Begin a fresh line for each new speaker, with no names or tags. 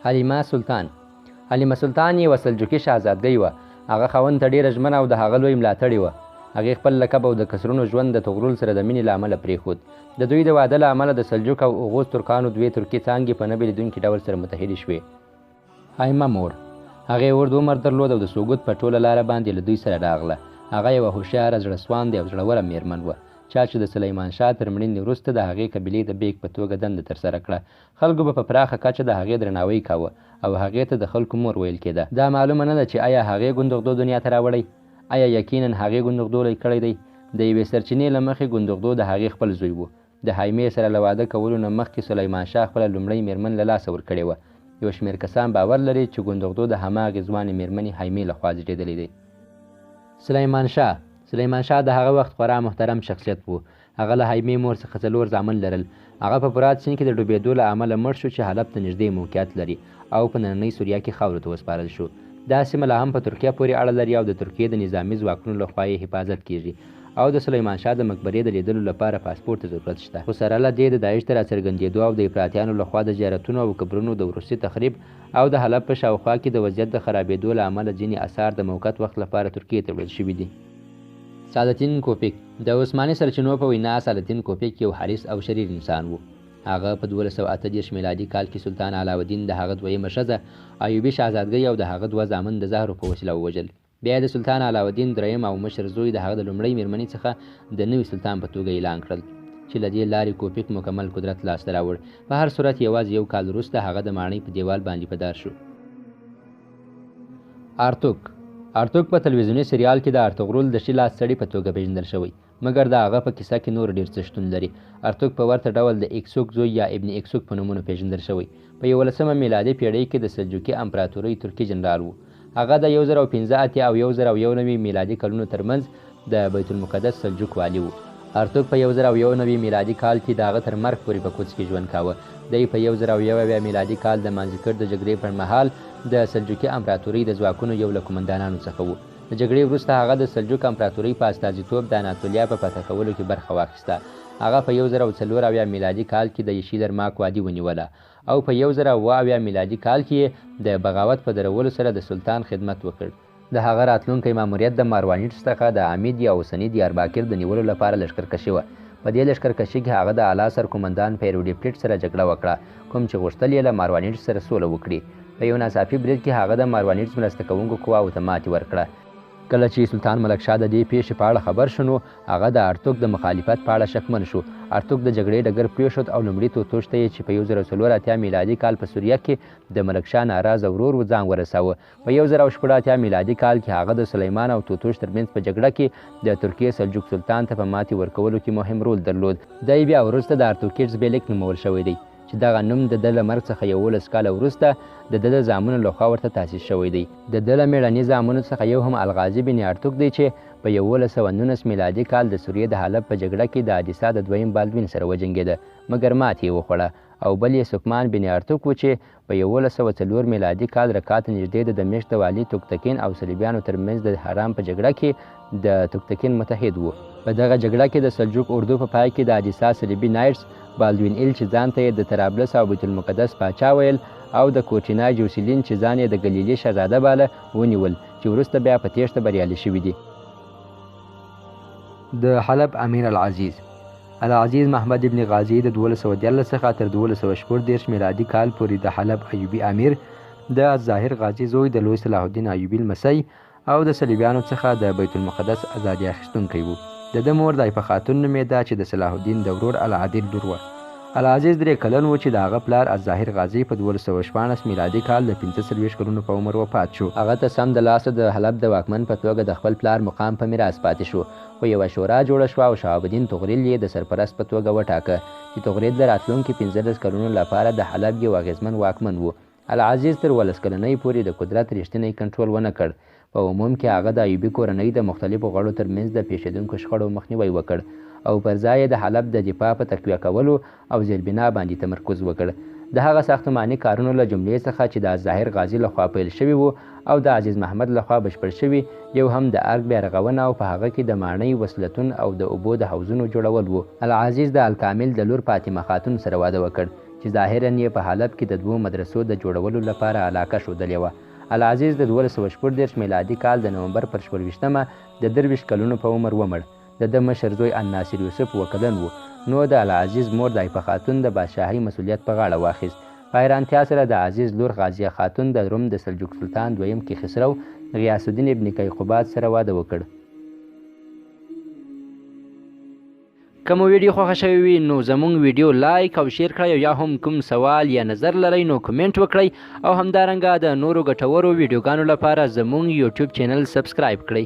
حلیمه سلطان. حلیمه سلطان یوه سلجوقي شهزادګۍ وه. هغه خاوند ته ډېره ژمنه او د هغه لوی ملاتړې وه. هغې خپل لقب او د قصرونو ژوند د طغرل سره د مینې له امله پرېښود. د دوی د واده له امله د سلجوق او اوغوز ترکانو دوې ترکي څانګې په نه بېلېدونکي ډول سره متحدې شوې. حیمه مور. هغې اوږد عمر درلود او د سوګوت په ټوله لاره باندې له دوی سره راغله. هغه یوه هوښیاره، زړه سواندې او زړوره مېرمن وه، چا چې د سلیمان شاه تر مړینې وروسته د هغې قبیلې د بیګ په توګه دنده ترسره کړه. خلکو به په پراخه کچه د هغې درناوی کاوه او هغې ته د خلکو مور ویل کېده. دا معلومه نه ده چې ایا هغې ګوندغدو دنیا ته راوړی؟ ایا یقینا هغې ګوندغدو لوی کړی دی؟ د یوې سرچینې له مخې ګوندغدو د هغې خپل زوی و. د حیمې سره له واده کولو نه مخکې سلیمان شاه خپله لومړۍ مېرمن له لاسه ورکړې وه. یو شمېر کسان باور لري چې ګوندغدو د هماغې ځوانې مېرمنې حیمې له خوا زېږېدلی دی. سلیمان شاه. سلیمان شاه د هغه وخت خورا محترم شخصیت و. هغه له حیمې مور څخه څلور زامن لرل. هغه په فرات سیند کې د ډوبېدو له امله مړ شو چې حلب ته نږدې موقعیت لري او په نننۍ سوریه کې خاورو ته وسپارل شو. دا سیمه لا هم په ترکیه پورې اړه لري او د ترکیې د نظامي ځواکونو له خوا یې حفاظت کېږي او د سلیمان شاه د مقبرې د لیدلو لپاره پاسپورت ته ضرورت شته. خو سره له دې د داعش د راڅرګندېدو او د افراطیانو له خوا د زیارتونو او قبرونو د وروستي تخریب او د حلب په شاوخوا کې د وضعیت د خرابېدو له امله ځینې اثار د موقت وخت لپاره ترکیې ته وړل شوي دي. سعادتین کوپیک. د عثماني سرچینو په وینا سعادتین کوپیک یو حریص او شریر انسان و. هغه په 1238 میلادي کال کې سلطان علاوالدین، د هغه دویمه ښځه ایوبي شهزادګۍ او د هغه دوه زامن د زهرو په وسیله ووژل. بیا یې د سلطان علاوالدین دریم او مشر زوی د هغه د لومړۍ مېرمنې څخه د نوي سلطان په توګه اعلان کړل چې له دې لارې کوپیک مکمل قدرت لاسته راوړ. په هر صورت یوازې یو کال وروسته هغه د ماڼۍ په دیوال باندې په دار شو. ارتوک. ارتوک په تلویزیوني سریال کې د ارطغرل د ښي لاس سړي په توګه پېژندل شوی، مګر د هغه په کیسه کې نور ډېر څه شتون لري. ارتوک په ورته ډول د ایکسوک زوی یا ابن ایکسوک په نومونو پېژندل شوی. په یولسمه میلادي پېړۍ کې د سلجوقي امپراتورۍ ترکي جنرال و. هغه د 1085 او 1091 میلادي کلونو ترمنځ د بیت المقدس سلجوق والي و. ارتوک په 1091 میلادي کال کې د هغه تر مرګ پورې په قدس کې ژوند کاوه. دی په 1071 میلادي کال د مانزیکرت د جګړې پر مهال د سلجوقي امپراتورۍ د ځواکونو یو له قومندانانو څخه و. د جګړې وروسته هغه د سلجوق امپراتورۍ په استازیتوب د اناتولیا په فتح کولو کې برخه واخیسته. هغه په 1074 میلادي کال کې د یشیلر ماک وادي ونیوله او په 1077 میلادي کال کې یې د بغاوت په درولو سره د سلطان خدمت وکړ. د هغه راتلونکی ماموریت د ماروانیټس څخه د عمید یا اوسني دیارباکر د نیولو لپاره لښکرکشي وه. په دې لښکرکشي کې هغه د اعلی سرقومندان پیروډیپټیټ سره جګړه وکړه، کوم چې غوښتل یې له ماروانیټس سره سوله وکړي. په یو ناڅاپي برید کې هغه د ماروانیټس مرسته کوونکو قواوو ته ماتې ورکړه. کله چې سلطان ملک شاه د دې پېښې په اړه خبر شو نو هغه د ارتوک د مخالفت په اړه شکمن شو. ارتوک د جګړې ډګر پرېښود او لومړي توتوش ته یې چې په 1084 میلادي کال په سوریه کې د ملک شاه ناراضه ورور و ځان ورساوه. په 1086 میلادي کال کې هغه د سلیمان او توتوش ترمنځ په جګړه کې د ترکیې سلجوق سلطان ته په ماتې ورکولو کې مهم رول درلود. دی بیا وروسته د ارتوکیټس بیلک نومول شوی دی چې دغه نوم د ده له مرګ څخه 11 کاله وروسته د ده د زامنو له خوا ورته تاسیس شوی دی. د ده له مېړني زامنو څخه یو هم الغازي بن ارتوک دی چې په 1119 میلادي کال د سوریې د حلب په جګړه کې د ادیسا د دویم بالدوین سره وجنګېده، مګر ماتې یې وخوړه او بل یې سکمان بن ارتوک و چې په 1104 میلادي کال رکا ته نږدې د دمشق د والي توکتکین او صلیبیانو ترمنځ د حرام په جګړه کې د توکتکین متحد و. په دغه جګړه کې د سلجوق اردو په پای کې د ادیسا صلیبي نایټس بالدوین ایل چې ځان ته یې د طرابلس او بیت المقدس پاچا ویل او د کورټینا جوسیلین چې ځان یې د ګلیلي شهزاده باله ونیول چې وروسته بیا په تېښته بریالي شوي دي. د حلب امیر العزیز. العزیز محمد ابن غازي د 1213 څخه تر 1236 میلادي کال پورې د حلب ایوبي امیر، د الظاهر غازي زوی، د لوی صلاح الدین ایوبي لمسی او د صلیبیانو څخه د بیت المقدس ازادي اخیستونکی و. د ده مور دایفه خاتون نومېده چې د صلاح الدین د ورور العادل لور وه. العزیز درې کلن و چې د هغه پلار الظاهر غازي په 1216 میلادي کال د 45 کلونو په عمر وفات شو. هغه ته سمدلاسه د حلب د واکمن په توګه د خپل پلار مقام په میراث پاتې شو، خو یوه شورا جوړه شوه او شهاب الدین طغرل یې د سرپرست په توګه وټاکه چې طغرل د راتلونکي 15 کلونو لپاره د حلب یو اغېزمن واکمن و. العزیز تر 17 کلنۍ پورې د قدرت رښتینی کنټرول ونه کړ. په عموم کې هغه د ایوبي کورنۍ د مختلفو غړو ترمنځ د پېښېدونکو شخړو مخنیوی وکړ او پر ځای یې د حلب د دفاع په تقویه کولو او زیربنا باندې تمرکز وکړ. د هغه ساختماني کارونو له جملې څخه چې د الظاهر غازي له خوا پیل شوي وو او د عزیز محمد له خوا بشپړ شوي، یو هم د ارګ بیارغونه او په هغه کې د ماڼۍ، وصلتون او د اوبو د حوضونو جوړول وو. العزیز د الکامل د لور فاطمه خاتون سره واده وکړ چې ظاهراً یې په حلب کې د دوو مدرسو د جوړولو لپاره علاقه ښودلې وه. العزیز د 1236 میلادي کال د نومبر پر 26 مه د 23 کلونو په عمر ومړ. د ده مشر زوی الناصر یوسف اووه کلن و، نو د العزیز مور دایفه خاتون د بادشاهۍ مسؤلیت په غاړه واخیست. په حیرانتیا سره د عزیز لور غازیه خاتون د روم د سلجوق سلطان دویم کیخسرو غیاث الدین ابن کیقباد سره واده وکړ.
که مو ویډیو خوښه شوې وي نو زمونږ ویډیو لایک او شیر کړئ او یا هم کوم سوال یا نظر لرئ نو کومنټ وکړئ او همدارنګه د نورو ګټورو ویډیوګانو لپاره زمونږ یوټیوب چینل سبسکرایب کړئ.